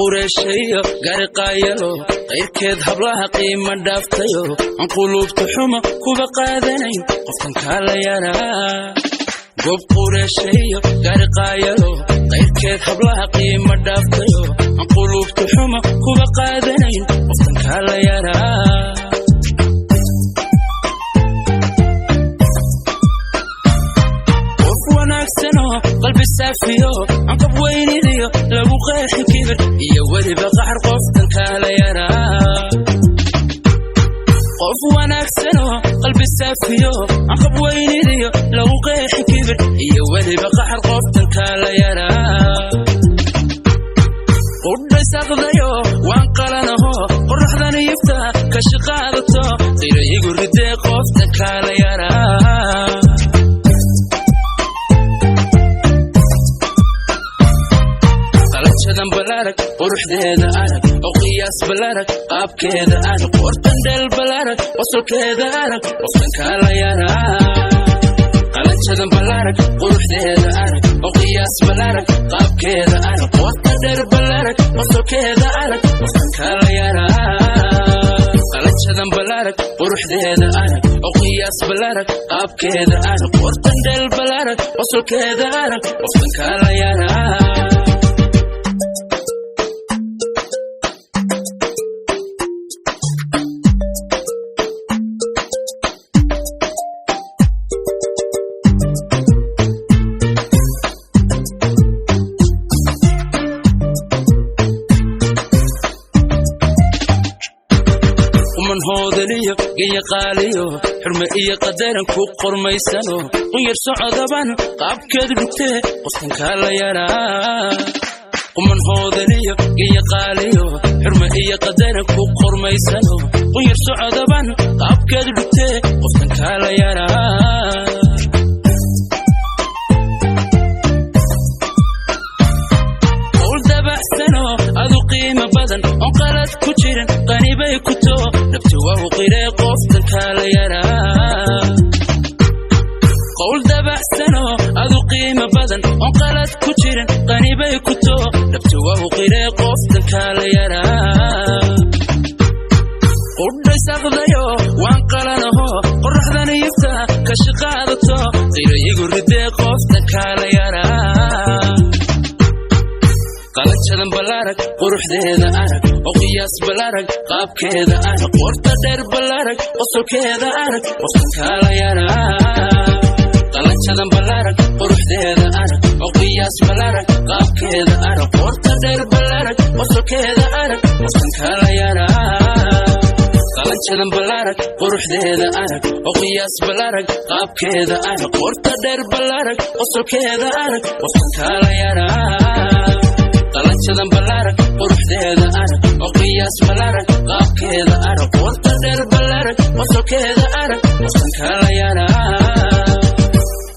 Qureeshayo gariqaayalo, qayrkeed hablaha qiima dhaaftayo, aan quluubta xumo kuba qaadanayn, qoftan kaala yaraa. Goob qureeshayo gariqaayalo, qayrkeed hablaha qiima dhaaftayo, aan quluubta xumo kuba qaadanayn, qoftan kaala yaraa. Qof wanaagsanoo qalbi saafiyo, aan qab weynidiyo lagu qeexi kibir iyo weliba qaxar, qoftan kaala yaraa. Qof wanaagsanoo qalbi saafiyo, aan qab weynidiyo lagu qeexi kibir iyo weliba qaxar, qoftan kaala yaraa. Qudhaysaqdayo waan qalanaho, qoraxdan ifta ka shaqaadato, qira igu ridee, qoftan kaala yaraa. Qalajadan balarag, quruxdeeda arag, oo qiyaas balarag, qaabkeeda arag, qortan dheel balarag, qosolkeeda arag, qoftan kaala yaraa. Qalanjadan balarag, quruxdeeda arag, oo qiyaas balarag, qaabkeeda arag, qorta dheer balarag, qosolkeeda arag, qoftan kaala yaraa. Qalanjadan balarag, quruxdeeda arag, oo qiyaas balarag, qaabkeeda arag, qortan dheel balarag, qosolkeeda arag, qoftan kaala yaraa. Quman hoodaliyo geya qaaliyo, xurme iyo qadaran ku qormaysano, qunyar socodaban qaabkeedu dhugtee, qoftan kaala yaraa. Quman hoodaliyo geya qaaliyo, xurme iyo qadaran ku qormaysano, qunyar socodaban qaabkeedu dhugtee, qoftan kaala yaraa. Qowl dabacsano adu qiimo badan, oon qalad ku jirin, qanibay ku too, dhabti waa u qiree, qoftan kaala yaraa. Qowl dabacsano adu qiimo badan, oon qalad ku jirin, qanibay ku too, dhabti waa u qiree, qoftan kaala yaraa. Qudhaysaqdayo waan qalanaho, qoraxdan ifta ka shaqaadato, qira igu ridee, qoftan kaala yaraa. Qalanjadan balarag, quruxdeeda arag, oo qiyaas balarag, qaabkeeda arag, qorta dheer balarag, qosolkeeda arag, qoftan kaala yaraa. Qalanjadan balarag, quruxdeeda arag, oo qiyaas balarag, qaabkeeda arag, qorta dheer balarag, qosolkeeda arag, qoftan kaala yaraa. Qalanjadan balarag, quruxdeeda arag, oo qiyaas balarag, qaabkeeda arag, qorta dheer balarag, qosolkeeda arag, qoftan kaala yaraa. Qalanjadan balarag, quruxdeeda arag, oo qiyaas balarag, qaabkeeda arag, qorta dheer balarag, qosolkeeda arag, qoftan kaala yaraa.